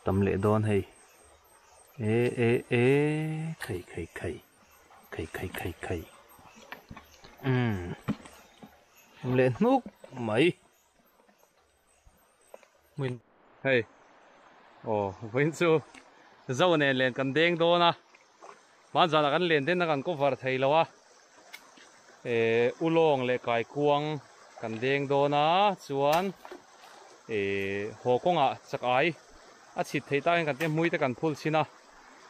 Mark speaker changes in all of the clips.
Speaker 1: Tam leh dawn hei. E e e khai khai khai khai khai khai khai. Umm leh hnuk mai. Hmun hei aw vawiin chu zo nen len kan deng dawn a hmanzanah kan len den a kan cover thei lo a eh ulawng leh kaikuang kan deng dawn a chuan eh haw kawngah chak ai a chhit theih takin kan te hmui te kan phul chhin a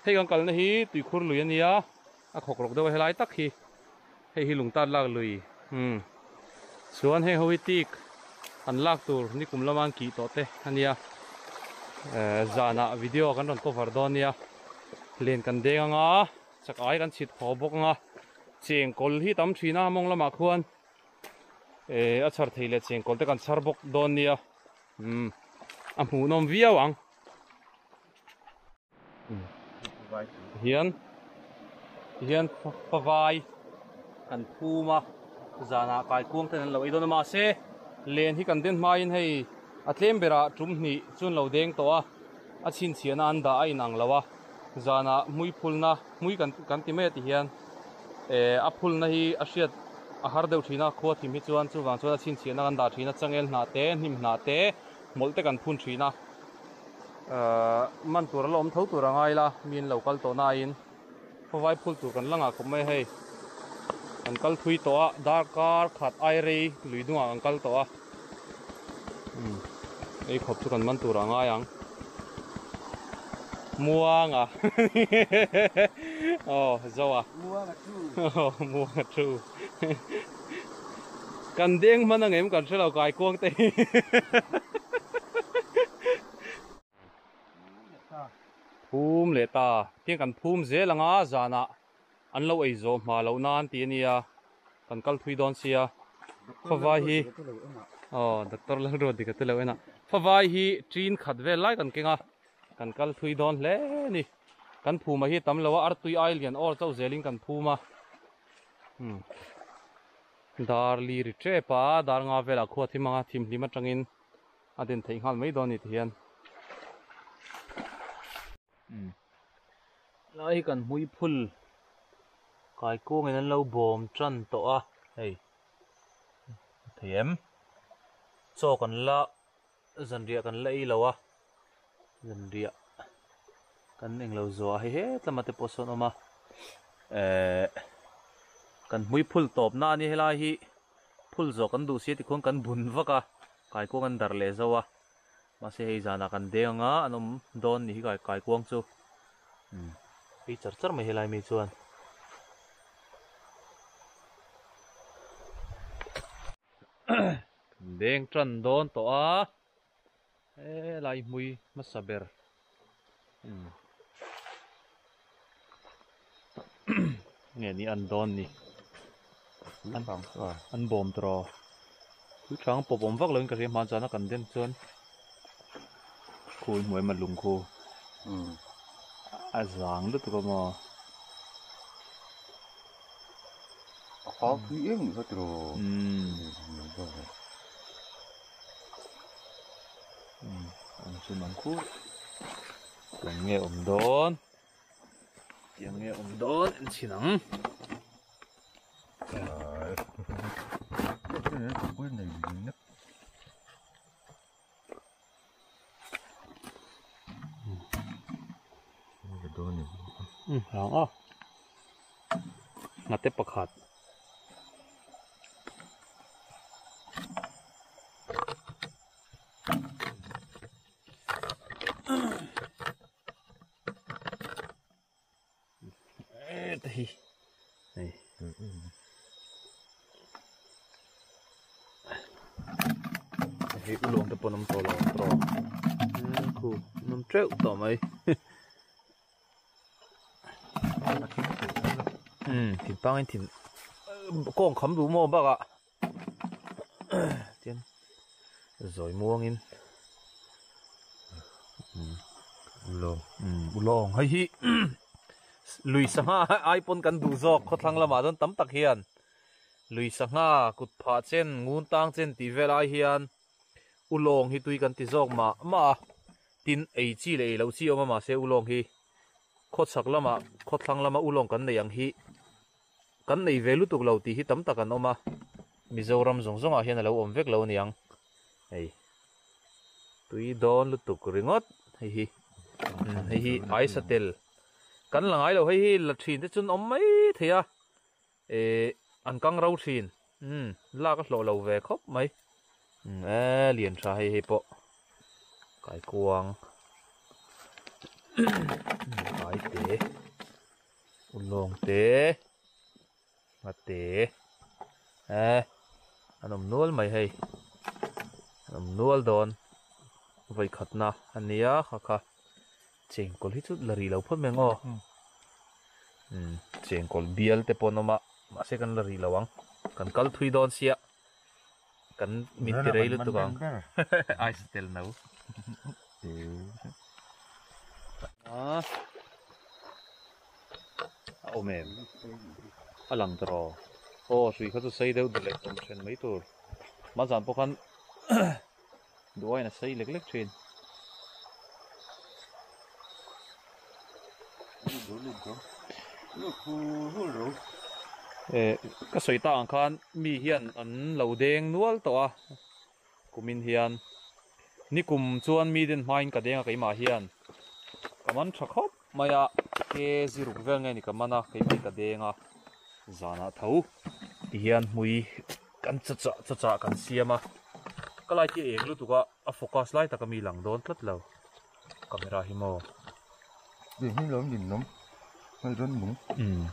Speaker 1: hei kan kalna hi tuikhur lui a nia a khawk rawk deuh a helai tak hi. Hei hi lungtat lak lui umm chuan heng ho hi tik an lak tur nikum lama an kih tawh te a nia ehh zanah video kan rawn cover dawn nia len kan deng anga chak ai kan chhit haw bawk anga chengkawl hi tam thin a mawng lamah khuan ehh a chhar thei leh chengkawl te kan chhar bawk dawn nia umm a hmuhnawm viau ang. Hian hian favai kan phum a zanah kaikuang ten an lo ei dawn a mahse len hi kan den hmain hei a tlem berah tum hnih chu an lo deng tawh a a chhinchhiahna an dah a inang lo a zanah hmui phulna hmui kan kan ti mai a ti hian eh a phulna hi a hriat a har deuh thin a khua thim hi chuan chuvang chuan a chhinchhiahna kan dah thin a changel hnah te hnim hnah te hmawlh te kan phun thin a. Ahh man tur a la awm tho tur a ngai la mi an lo kal tawh nain khawvai phul tur kan la ngah khawp mai hei kan kal thui tawh a darkar khat ai rei lui dungah kan kal tawh a umm ei khawp chu kan man tur a ngai ang muanga aw zo a
Speaker 2: muanga chu
Speaker 1: aw muanga chu kan deng hman ang em kan hrelo kaikuang te hi. Phum leh ta tiang kan phum zel anga zanah an lo ei zawh hma loh nan tih a nia kan kal thui dawn sia khawvai hi aw doctor Lalruatdika te lo en a khawvai hi tin khat vel lai kan keng a kan kal thui dawn hle a ni kan phuma hi tam lo a artui ai lian awr chauh zelin kan phum a umm dar li ri tep a dar nga velah khua thim anga thimhlim atangin. A den theih nghal mai dawn ni ti hian. Umm lai hi kan hmui phul kaikuangin an lo bawm tan tawh a hei thei em chaw kan la zanriah kan la ei lo a zanriah kan englo zuah hei hetlama te pawh sawn awm a ehh kan hmui phul tawp na a ni helai hi. Phul zawh kan duh sia tikhuan kan bun vak a, kaikuang an darh leh zauh a, mahse hei zanah kan deng anga an awm dawn ni hi kai kaikuang chu umm ei char char mai helai mi chuan. Kan deng tan dawn tawh a, helai hmui hmasa ber umm nge ni an dawn ni an bawm tawh tui thang pawp awm vak lovin ka hria hman zana kan den chuan khawi hmuai emaw lung khu a zang lutuk a maw
Speaker 2: a khau tui em ni kha tiraw
Speaker 1: Awm chu nang khu tiang nge awm dawn tiang nge awm dawn en chhin ang. Rang a ngate pakhat. Hei hei hei ulawng te pawh an awm tawh lo ang tawh khu an awm teuh tawh mai thing pangin thing kawng kham duh maw bakah tian zawi muangin ulawng ulawng hei hi lui sangha ai pawn kan duh zawk khawthlang lamah chuan tam tak hian lui sangha kut phah chen ngun tang chen tih vel ai hian ulawng hi tui kan ti zawk mah mah a. Tin, ei chi leh ei loh chi awm a mahse ulawng hi khawchhak lama khawthlang lama ulawng kan nei ang hi kan nei ve lutuk lo tih hi tam tak an awm a, Mizoram zawng zawngah hian a lo awm vek lo aniang. Hei tui dawn lutuk ringawt hei hi hei hi aisa tel kan la ngai lo hei hi la thin te chuan awm mai thei a eh an kang ro thin umm lak a hlawh lo ve khawp mai umm eh lian tha hei hei pawh kaikuang kai te ulawng te Ngate eh an awm nual mai hei an awm nual dawn vawi khatna a nia kha kha chengkawl hi chu la rih lo phawt mai ang aw umm chengkawl bial te pawh an awm a mahse kan la rih lo ang kan kal thui dawn sia kan min ti rei lutuk ang ice tel no a a awm em a lang ta rawh aw hrui kha chu sei deuh duh leh awm then mai tur hma zan pawh khan duh aiin a sei lek lek thin. Eh ka sawi tak ang khan mi hian an lo deng nual tawh a kumin hian nikum chuan mi den hmain ka deng a keimah hian ka man tha khawp mai a ke ziruk vel nge ni ka man a keimah in ka deng a zanah tho ti hian hmui kan cha chah cha chah kan siam a ka lai khi a eng lutuk a a focus lai tak a mi lang dawn tlat lo camera hi maw
Speaker 2: Ding hi lawm din lawm hei rawn nung
Speaker 1: umm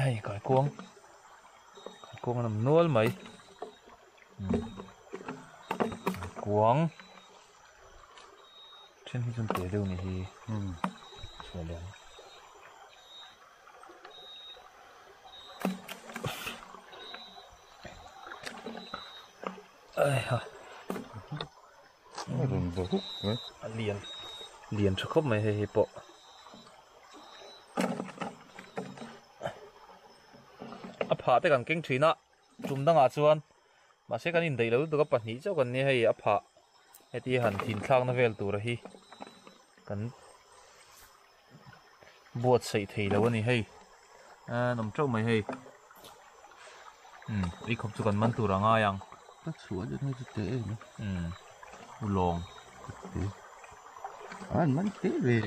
Speaker 1: hei kaikuang kaikuang an awm nual mai umm kaikuang then hi chuan te deuh ni hi umm chhuah leh ang. A lian lian tha khawp mai hei hi pawh a phah te kan keng thin a tum dangah chuan mahse kan indaih lo lutuk a pahnih chauh kan nia hei a phah heti han thin thlakna vel tura hi kan buatsaih thei lo a ni hei an awm teuh mai hei umm ei khawp chu kan man tur a ngai ang
Speaker 2: ka chhuah deuh hei chu teh em a
Speaker 1: umm ulawng
Speaker 2: an man teh ve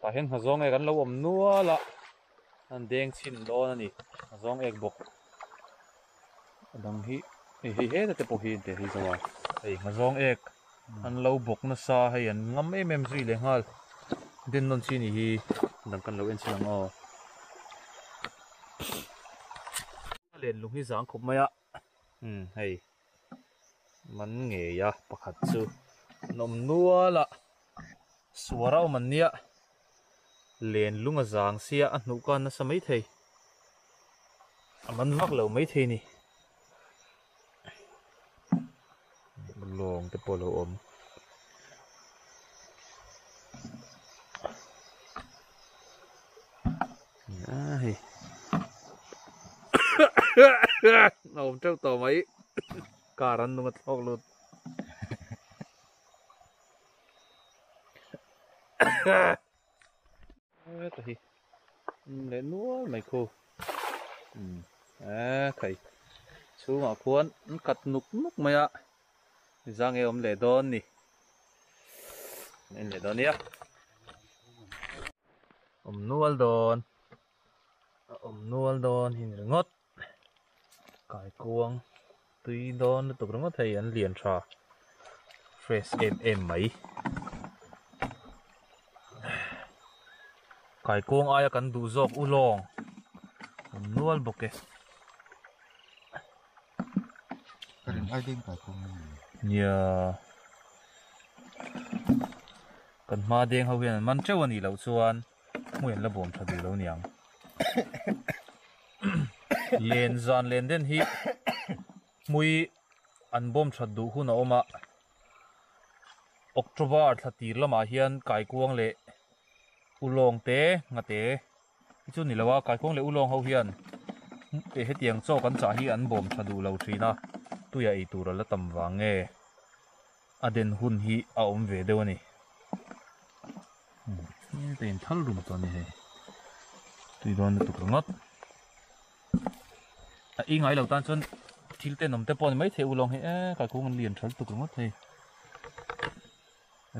Speaker 1: tah hian hnazawng ek an lo awm nual a an deng chhin dawn a ni hnazawng ek bawk a dang hi hei hei heta te pawh hi an teh hi zo a hei hnazawng ek an lo bawk nasa hei an ngam em em zui leh nghal den nawn chi ni hi a dang kan lo en chhin ang aw a len lung hi zang khawp mai a umm hei man ngei a pakhat chu an awm nual a suar a awm an nia len lung a zang sia a hnuh ka nasa maithei a man vak lo maithei ni. Lawng te pawh a lo awm. Hei a awm teuh tawh mai car an nung a thlawk lut. Heta hi leh nual mai khu umm eh khai chhungah khuan an kat nuk nuk mai a zang e awm leh dawn ni en leh dawn nia awm nual dawn a awm nual dawn hi ni ringawt kaikuang tui dawn lutuk ringawt hei an lian tha fresh em em mai kaikuang aia kan duh zawk u lawng awm nual bawk e nia kan hma deng ho hian an man teuh a nih loh chuan hmui an la bawm tha duh lo niang. Len zan len den hi hmui an bawm that duh hun a awm a, October thla tir lamah hian kaikuang leh ulawng te ngate hi chu ni lo a, kaikuang leh ulawng ho hian hetiang chaw kan chah hi an bawm tha duh lo thin a, tuia ei tur a la tam vang nge. a den hun hi a awm ve deuh a ni. Heta in thal rum tawh a ni hei. Tui dawn lutuk ringawt. A i ngai lo tan chuan thil tenawm te pawh a ni maithei ulawng hi e kaikung an lian tha lutuk ringawt hei.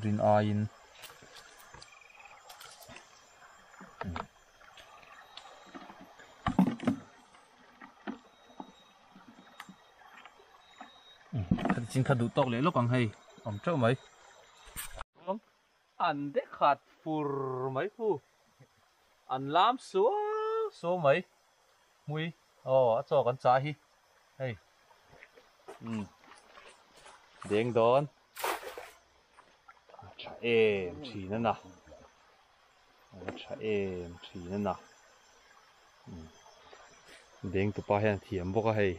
Speaker 1: Rin aiin. Khatichin kha duh tawk leh lawk ang hei awm teuh mai. An de khat fur mai khu an lam suau suau mai hmui aw a chaw kan chah hi hei umm deng dawn a tha em thin a na a tha em thin a na umm deng tupa hian a thiam bawk a hei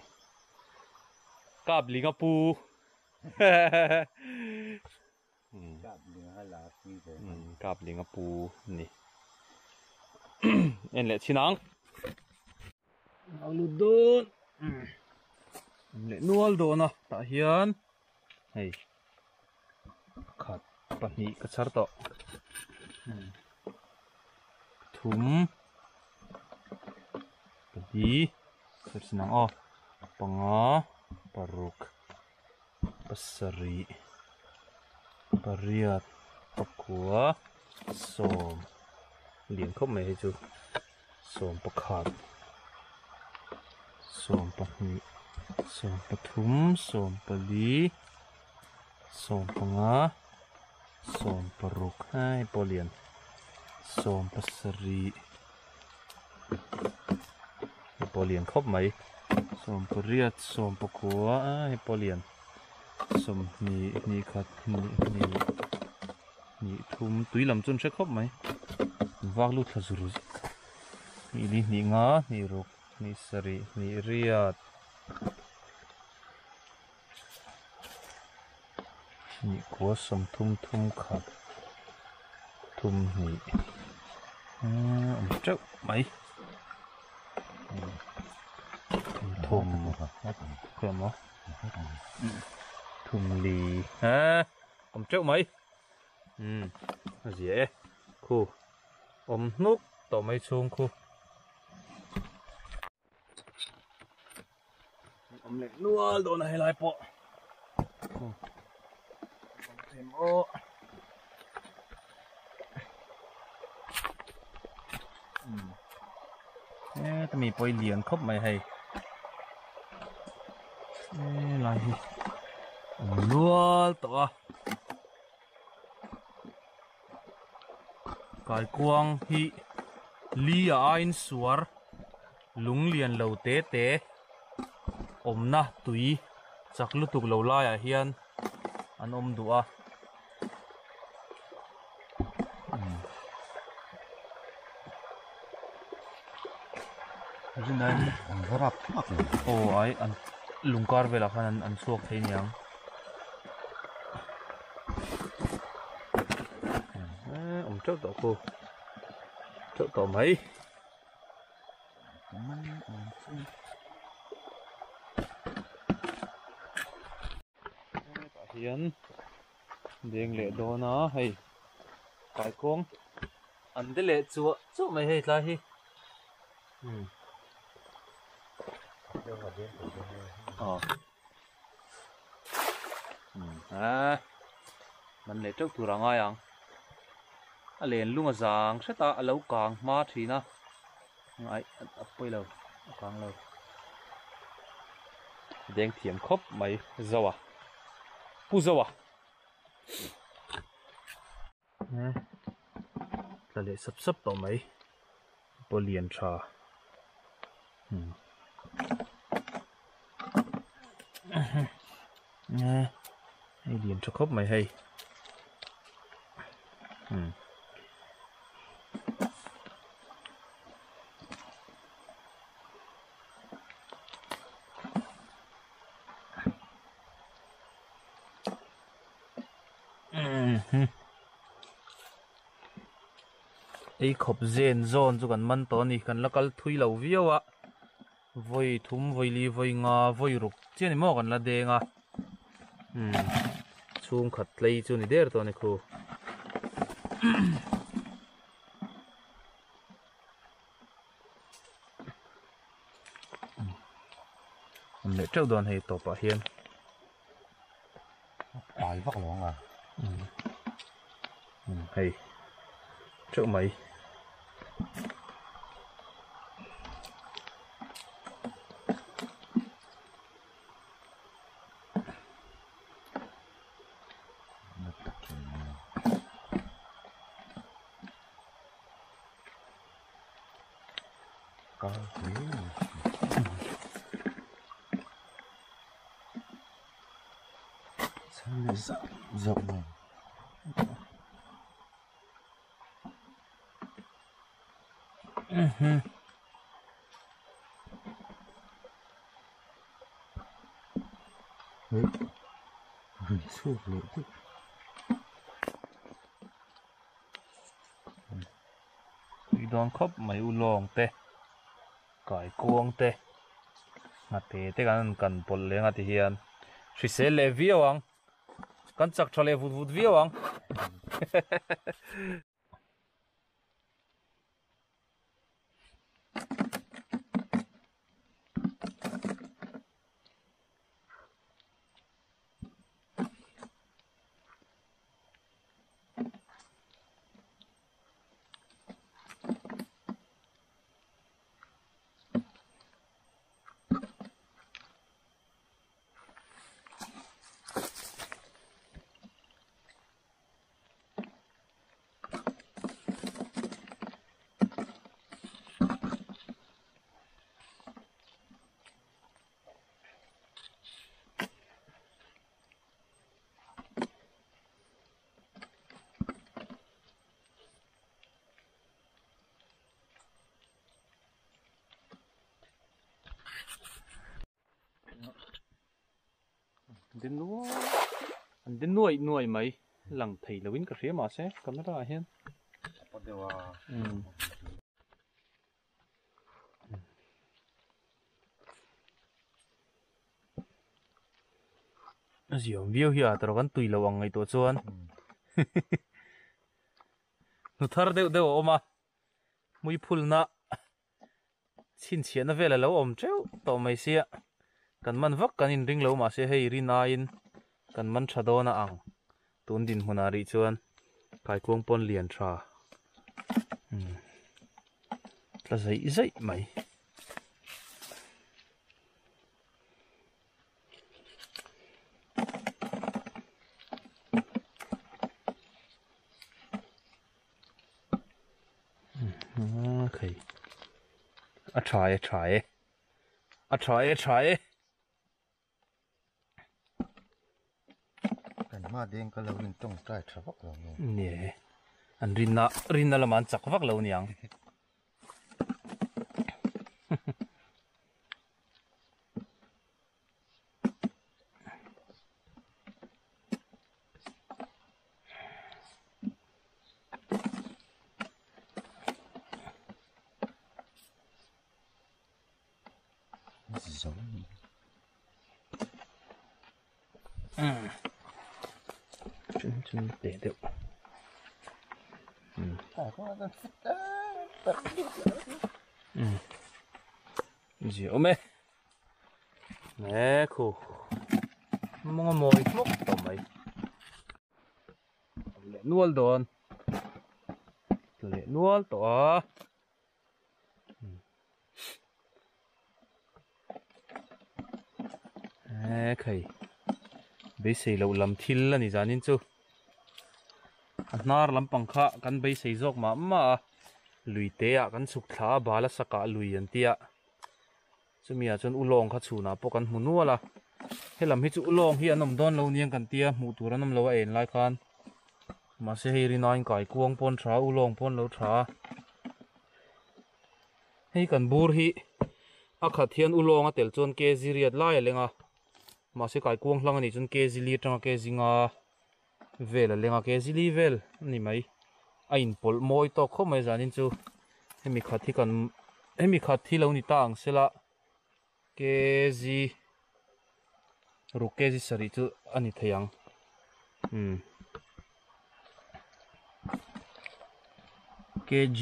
Speaker 1: kap ling a pu Kap ling a pu ni en leh chin ang a lut dawn awm leh nual dawn a tah hian hei pakhat pahnih ka chhar tawh thum pahnih chhar chin ang aw panga paruk. Pasarih pariat pakua sawm lian khawp mai hei chu sawm pakhat sawm pahnih sawm pathum sawm pali sawm panga sawm paruk hei pawh lian sawm pasarih hei pawh lian khawp mai sawm pariat sawm pakua a hei pawh lian sawmhnih hnih khat hnih hnih hnih thum tui lam chu an hre khawp mai vak lut thla zur zut hnih li hnih nga hnih ruk hnih sarih hnih riat Hnih kua sawmthum thum khat thum hnih eee awm teuh mai thum thum thum li eee awm teuh mai umm a zia e khu awm hnuk tawh mai chhung khu. Awm leh nual dawn a helai pawh aw heta mi pawh hi lian khawp mai hei helai hi awm nual tawh a kaikuang hi li a aiin suar. Lung lian lo te te awmna tui chak lutuk lo laiah hian an awm duh a. Aw ai an lung kar velah khan an chhuak thei aniang. Awm teuh tawh khu teuh tawh mai. Hetah hian deng leh dawn a hei kaikawng an de leh chuah chuah mai hei tlai hi umm aw umm eee man leh teuh tur a ngai ang a len lung a zang hret a a lo kang hma thin a. Aih a pawi lo a kang lo deng thiam khawp mai zo a pu zo a tla leh sap sap tawh mai pawh lian tha hei lian tha khawp mai hei. Ei khawp zen zawn chu kan man tawh a ni kan la kal thui lo viau a vawi thum vawi li vawi nga vawi ruk chian ni maw kan la deng a umm. Chhungkhat tlei chu ni der tawh a ni khu. Awm leh teuh dawn hei tawpah hian.
Speaker 2: Ai vak lo ang a.
Speaker 1: Hei teuh mai. Tui dawn khawp mai u lawng te kaikuang te nghate te kan han kan pawlh leng a ti hian hrisel leh viau ang kan chak tha leh vut vut viau ang. An nuai an de nuai nuai mai lang thei lo in ka hria mahse camera ah hian a ziawm viau hi a tawrh kan tui lo ang ngaihtuah chuan hnu thar deuh deuh a awm a hmuiphulna chhinchhiahna vel a lo awm teuh tawh mai sia kan man vak kan inring lo mahse hei rin aiin kan man tha dawn a ang tun dinhmunah rih chuan kaikuang pawn lian tha tla zaih zaih mai. Khei a tha e tha e a tha e tha e
Speaker 2: kan hma deng ka lo in tawng tai tha vak lo nge
Speaker 1: nge an rinna rinna lamah an chak vak lo niang Teh deuh. Zia awm e. Nge khu. Mawng a mawi hmawk tawh mai. Leh nual dawn. Leh nual tawh a. Nge khai. Beisei loh lam thil a ni zanin chu. A hnar lampang kha kan beisei zawk mah mah a. Lui te ah kan chhuk thla a bala sakah lui an tia. Chumi ah chuan ulawng kha chhunah pawh kan hmu nual a. Helam hi chu ulawng hi an awm dawn lo nia kan tia hmuh tur an awm lo a en lai khan. Mahse hei rinain kaikuang pawn tha ulawng pawn lo tha a. Hei kan bur hi a khat hian ulawng a tel chuan kg riat lai a leng a. Mahse kaikuang hlang a nih chuan kg li atanga kg nga vel a leng a kg li vel a ni mai a inpawlh mawi tawk khawp mai zanin chu hemi khat hi kan hemi khat hi lo ni ta ang sela kg ruk kg sarih chu a ni thei ang. Um kg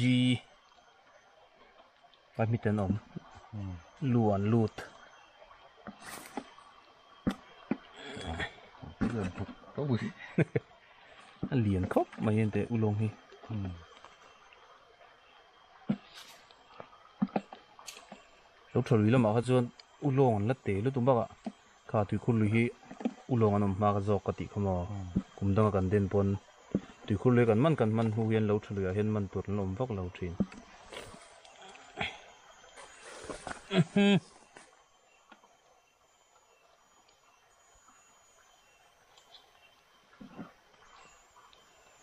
Speaker 1: pahnih an awm lu an lut. A lian khawp mai enteh ulawng hi. Lo tha lui lamah kha chuan ulawng an la te lutuk bakah kha tuikhur lui hi ulawng an awm hma ka zawk ka tih kha maw kum danga kan den pawn tuikhur lui kan man kan hman hnu hian lo tha luiah hian man tur an la awm vak lo thin.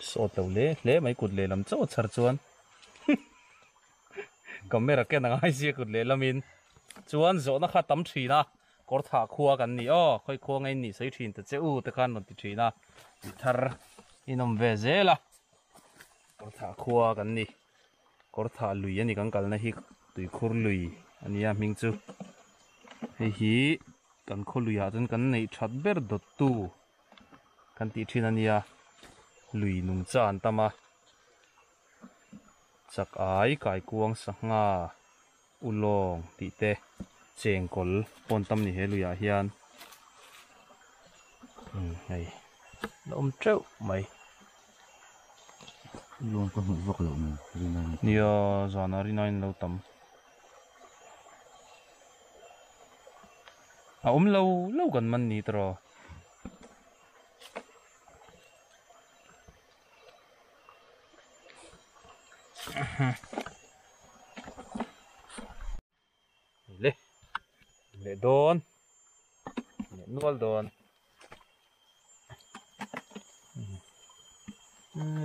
Speaker 1: Sawt lo hle hle mai kut lehlam chauh a chhar chuan camera ken a ngai sia kut lehlamin chuan zawhna kha tam thin a kawr thah khua kan ni aw khawi khua ngei nih sawi thin ta che u te khan rawn ti thin a tih thar in awm ve zel a kawr thah khua kan ni kawr thah lui a ni kan kalna hi tuikhur lui a nia hming chu hei hi kan khaw luiah chuan kan neih that ber dawttu kan tih thin a nia lui nungcha an tam a chak ai kaikuang sangha ulawng tih te chengkawl pawn tam ni he luiah hian umm hei la awm teuh mai.
Speaker 2: Ulawng ka hmuh vak loh mai rinai.
Speaker 1: Nia zanah rinaiin lo tam. A awm lo lo kan man ni tawh. Le leh dawn leh nual dawn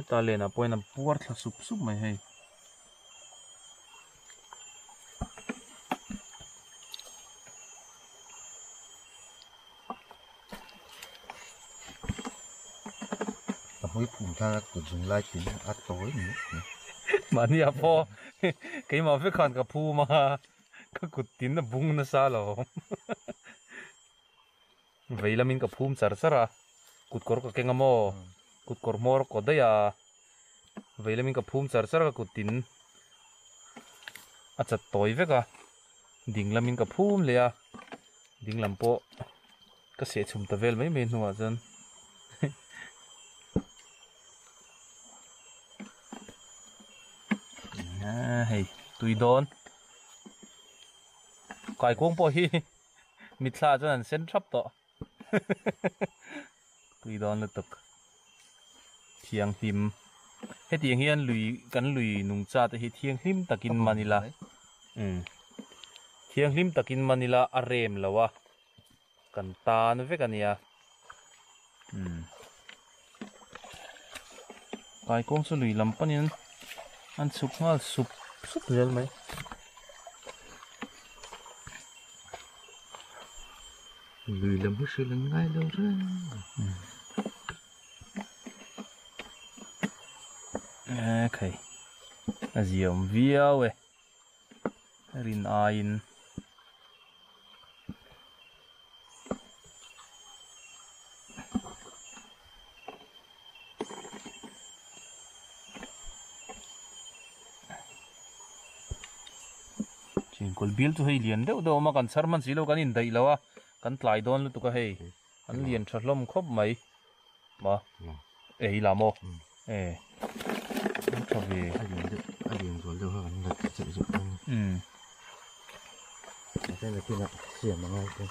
Speaker 1: ta lenah pawhin a puar thla sup sup mai hei.
Speaker 2: A hmui phum thar a kut zung lai tin a tawi mai mai.
Speaker 1: Mahni a pawh keimah vek khan ka phum a, ka kut tin a bung nasa lo. Vei lamin ka phum char char a, kut kawr ka keng a maw, kut kawr hmawr kaw daih a, vei lamin ka phum char char a ka kut tin a chat tawi vek a, ding lamin ka phum leh a. Ding lam pawh ka seh chhum ta vel mai mai hnuah chuan hei tui dawn kaikuang pawh hi mitthla chuan an sen thap tawh tui dawn lutuk thianghlim hetiang hian lui kan lui nungcha te hi thianghlim takin man ila umm thianghlim takin man ila a rem lo a kan tan vek a nia umm kaikuang chu lui lam panin an chhuk nghal sup sup zel mai.
Speaker 2: Lui lam hi hrilh an ngai lo reng.
Speaker 1: E khai a ziam viau e rin aiin Chengkawl bial chu hei lian deuh deuh a awm a kan chhar hman si lo kan indaih lo a kan tlai dawn lutuk a hei an lian tha hlawm khawp mai ma e hi la maw e an tha ve
Speaker 2: a lian deuh a lian zual deuh kha kan la zeuh zeuh dawn
Speaker 1: umm
Speaker 2: mahse nakinah siam a ngai dawn.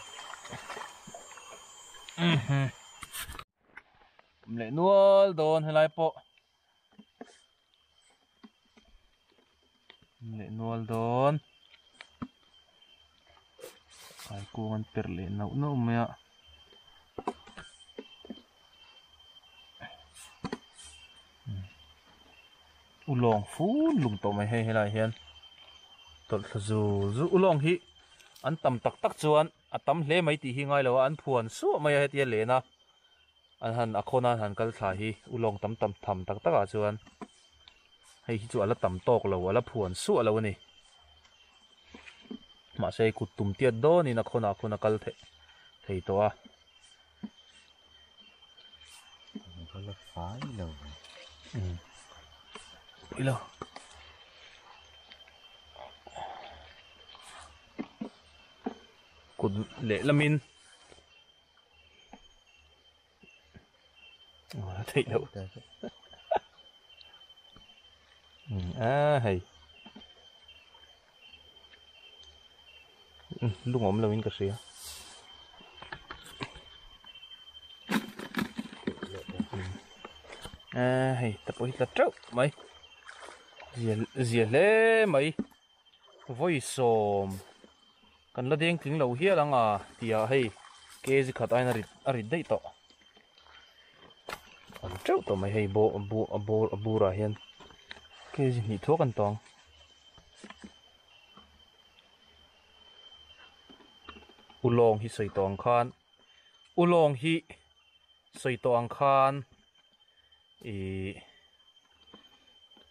Speaker 1: Awm leh nual dawn helai pawh awm leh nual dawn kaikung an perh leh nauh nauh mai a ulawng fun lung tawh mai hei helai hian tawlh thla zul zul ulawng hi an tam tak tak chuan a tam hle mai tih hi ngai lo a an phuan suah mai a hetia len a an han a khawn a an han kal thla hi ulawng tam tam tham tak tak ah chuan hei hi chu a la tam tawk lo a la phuan suah lo a ni mahse kut tum tiat dawn in a khawn ah khawn a kal theih thei tawh a.
Speaker 2: la fai lo ve.
Speaker 1: Ilo. Kut leh lamin. Theih loh. A hei. Lung awm loin ka hria. A hei ta pawh hi tla teuh mai. Zia zia hle mai. Vawi sawm kan la deng tling lo hial ang a tia hei kg khat aiin a rit a rit daih tawh an teuh tawh mai hei baw a bur a burah hian kg hnih thuak an tawng. Ulawng hi sawi tawh ang khan ulawng hi sawi tawh ang khan ih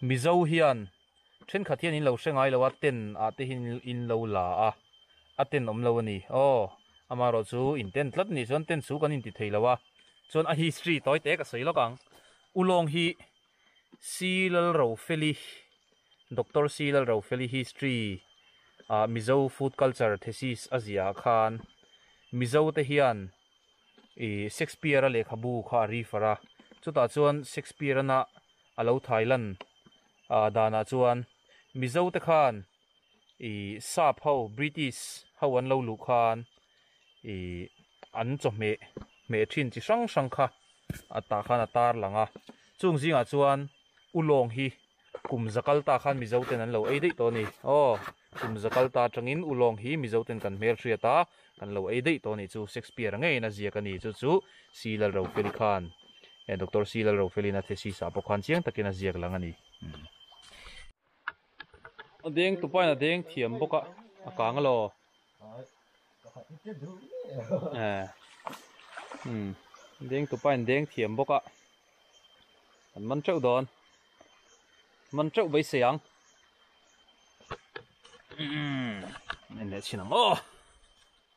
Speaker 1: Mizo hian Thenkhat hian in lo hre ngai lo a, ten ah te hian in lo la a, a ten awm lo a ni. Aw, amaherawh chu in ten tlat nih chuan ten chu kan inti thei lo a, chuan a history tawi te ka sawi lawk ang. Ulawng hi C Lalrofeli, Doctor C Lalrofeli history ah Mizo food culture thesis a ziah ah khan Mizo te hian ih Shakespeare-a lehkhabu kha a refer a, chutah chuan Shakespeare-ana a lo thailan ah danah chuan Mizo te khan ih sap ho British ho an lo luh khan ih an chawhmeh hmeh thin chi hrang hrang kha a tah khan a tar lang a, chung zingah chuan Ulawng hi kum za kal ta khan Mizo ten an lo ei daih tawh a ni. Aw, kum za kal ta atangin Ulawng hi Mizo ten kan hmelhriat a, kan lo ei daih tawh a nih chu Shakespeare-a ngeiin a ziak a ni. Chu chu C. Lalrofeli khan, Doctor C. Lalrofeli'n a thesis ah pawh khan chiang takin a ziak lang a ni. A deng tupain a deng thiam bawk a, a kang alaw. Deng tupain deng thiam bawk a. An man teuh dawn. Man teuh beisei ang. En leh chhin ang aw.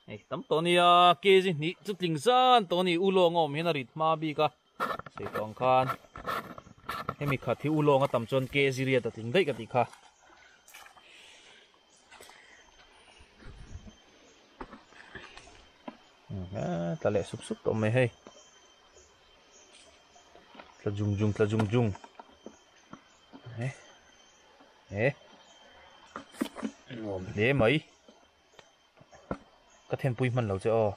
Speaker 1: Hei tam tawh nia kg hnih chu tling zan tawh a ni ulawng a awm hian a rit hma bik a sei tawh ang khan hemi khat hi ulawng a tam chuan kg riat a tling daih ka tih kha. Tla leh sup sup tawh mai hei. Tla jung jung tla jung jung. E nuam hle mai. Ka thenpui hman lo che aw.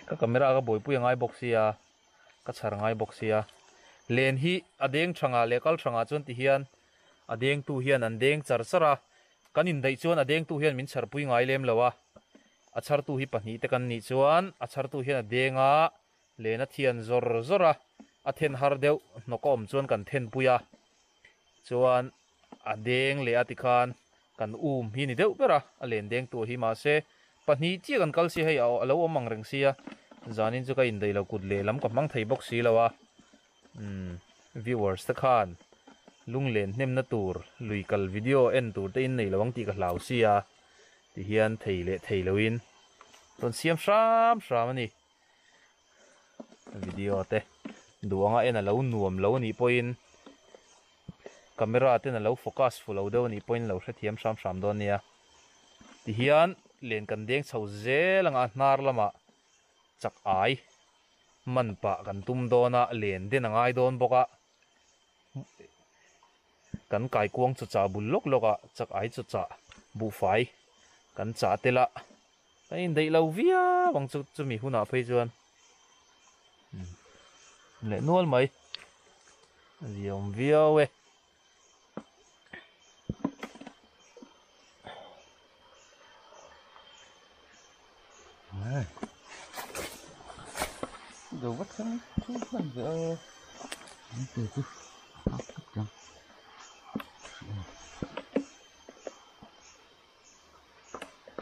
Speaker 1: Ka camera ka buaipui a ngai bawk sia ka chhar ngai bawk sia. Len hi a deng thangah leh kal thangah chuan ti hian a dengtu hian an deng char char a. Kan indaih chuan a dengtu hian min chharpui ngai lem lo a. A chhartu hi pahnih te kan nih chuan a chhartu hian a deng a, len a thian zawr zawr a, a then har deuh hnawk a awm chuan kan thenpui a, chuan a deng leh a tikhan kan um hi ni deuh ber a, a len deng tur hi mahse pahnih chiah kan kal si hei a lo awm ang reng sia, zanin chu ka indaih lo kut lehlam ka hmang thei bawk si lo a, umm viewers te khan lunglen hnemna tur lui kal video en tur te in nei lo ang tih ka hlau sia. Ti hian thei leh thei loin rawn siam hram hram a ni. Video te duh anga en a lo nuam lo a nih pawhin camera ten a lo focus fu lo deuh a nih pawhin lo hrethiam hram hram dawn nia. Ti hian len kan deng chho zel anga hnar lamah chak ai man pah kan tum dawn a, len den a ngai dawn bawk a. Kan kaikuang chaw chah bul lawk lawk a, chak ai chaw chah buhfai kan chah tel a, kan indaih lo viau ang chu chumi hunah phei chuan leh nual mai a ziaawm viau e.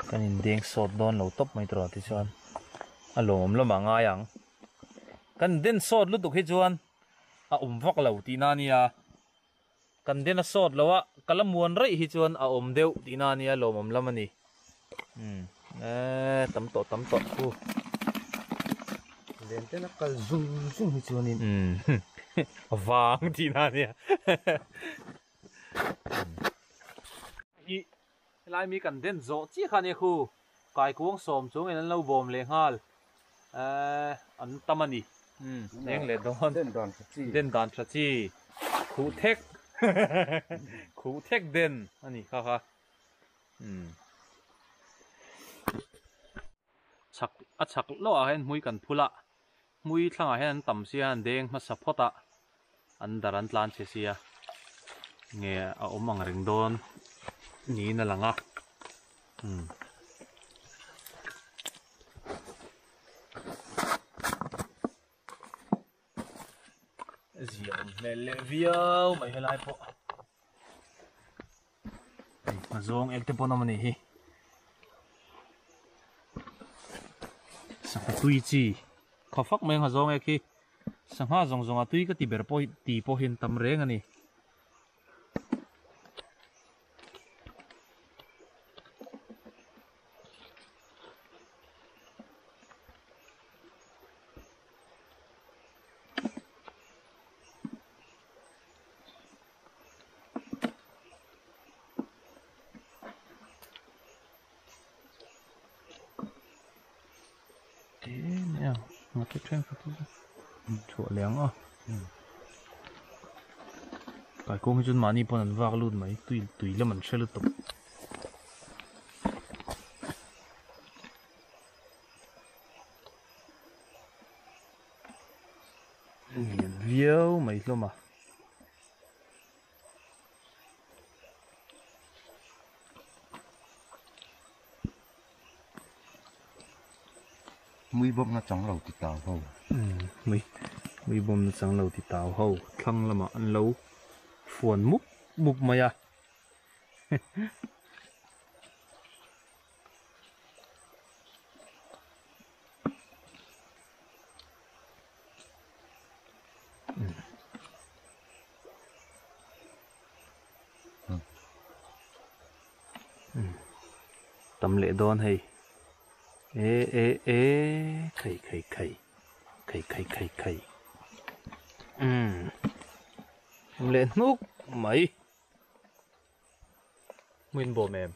Speaker 1: Kan indeng sawt dawn lo tawp mai tawh tichuan a lawmawm lamah ngai ang. Kan den sawt lutuk hi chuan a awm vak lo tihna a nia. Kan den a sawt lo a, ka la muan raih hi chuan a awm deuh tihna a nia lawmawm lam a ni. Umm eee tam tawh tam tawh hu.
Speaker 2: Len ten a kal zung zung hi chuanin.
Speaker 1: Umm a vang tihna a nia. Hi helai mi kan den zawh chiah kha ania khu kaikuang sawm chungin an lo bawm leh nghal eh an tam a ni. Umm eng leh dawn.
Speaker 2: Den dan tha chi.
Speaker 1: Den dan tha chi. Khuh thek khuh thek den a ni kha kha. Umm. Chhak a chhak hlauh ah hian hmui kan phul a, hmui thlangah hian an tam sia an deng hmasa phawt a, an dar an tlan chhe sia nge a awm ang reng dawn niin a lang a umm. Zia awm hmel leh viau mai helai pawh hei a zawng ek te pawn awm a nih hi sangha tui chi khaw fak mai ang a zawng ek hi sangha zawng zawng a tui ka ti ber pawh hi ti pawh hi an tam reng a ni. Chhuah leh ang a kaikawng hi chuan mahni pawn an vak lut mai tui tui lam an hre lutuk. Lian viau mai hlawm a.
Speaker 2: Mui bawm na chang lo ti tau ho.
Speaker 1: Mui mui bawm na chang lo ti tau ho thlang lamah an lo fuan mup mup mai a. Tam leh dawn hei e e e khai khai khai khai khai khai khai umm leh hnuk mai. Hmuin bawm em?